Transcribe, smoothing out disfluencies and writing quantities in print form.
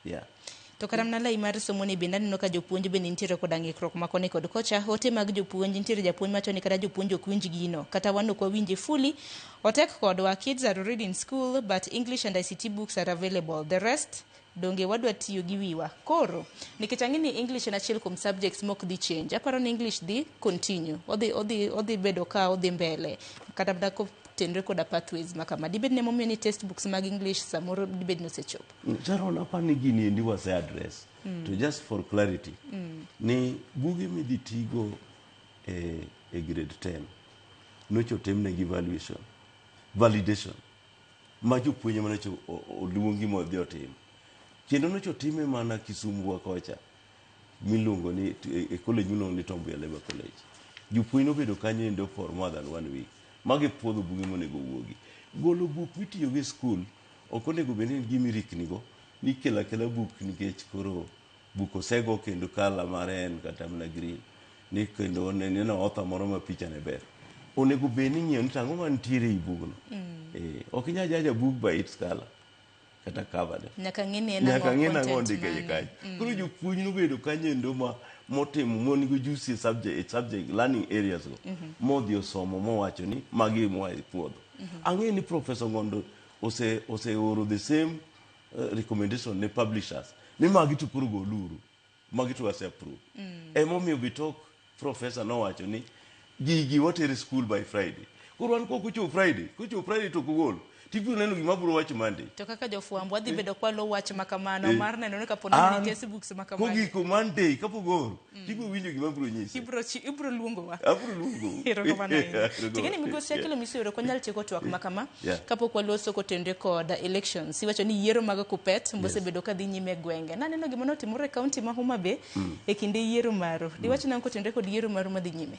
Yeah. To kata mana lai mar somo ni bende aneno ka jopuonj bende nitiere koda ng'ikruok ma koni kod kocha. Ote mag jopuonj, nitiere japuonj mawacho ni kata jopuonj ok winj gino. Kata wan ok wawinje fully. Otek kodwa, kids are already in school but English and ICT books are available. The rest donge wadwa tiyo gi wiwa. Koro, nikech ang'e ni English en achiel kuom subjects mok dhi change. Aparo ni English dhi continue. Odhi bedo ka odhi mbele. Kata mana kotenre koda pathways ma kama. Dibed ni emomiyo ni textbooks mag English samoro dibed ni osechopo. Sharon, aparo ni gini endi wase address. To just for clarity, ni buge midhi tigo e grade 10 nocho timnegi evaluation, validation ma jopuonj ema nocho oluongi modhi otim. Kendo nocho time mana Kisumu wa kocha miluongo ni e college miluongo ni Tom Mboya Labour College. Jopuonj nobedo kanyo endo for more than one week ma gipuodho buge monego wuogi. Golo buk mitiyogo e skul ok onego bed ni en gima irikni go ni ikelo akela buk nikech koro buk osego kendo kala mare en kata mana green ni kendo neno author moro ma picha ne ber. Onego bed ni ing'iyo ni to ang'o mantiere ei bugno. Ok inyal jaja buk by its color kata cover ne. Nyaka ng'e ni en Nyaka ang'o ng'e nang'o content ondik e iye mane. kanyo. Koro jopuonj nobedo kanyo endo ma motimo mon gi ojusi e subject learning areas go. Modhi osomo mowacho ni magi moa e puodho. Ang'e ni Professor Ngondo oseoro the same recommendation ne publishers ni magi to koro goluru. Magi to wase approve. Emomiyo Bitok professor nowacho ni gigi watere school by Friday. Koro wan kok ochopo Friday, kochopo Friday to ok ogol. Tibiro neno gima abiro wacho Monday. To kaka jofwambo wadhi bedo kwalo wach ma kamano mar neno ni kapo ni textbooks ma kamano. Kogiko Monday kapok ooro, tibiro winjo gima abiro nyisi. Ibiro luongowa. Abiro luongo. Erokamano ahinya. Ting'eni migosi Akelo Misioro ok wanyal tieko twak ma kama kapok waloso kotenre kod elections. Iwacho ni yiero mag Kuppet mosebedo ka dhi nyime e gwenge. Naneno gima notimore e kaunti ma Homa Bay e kinde yiero maru. Diwach nang'o kotenre kod yiero maru madhi nyime?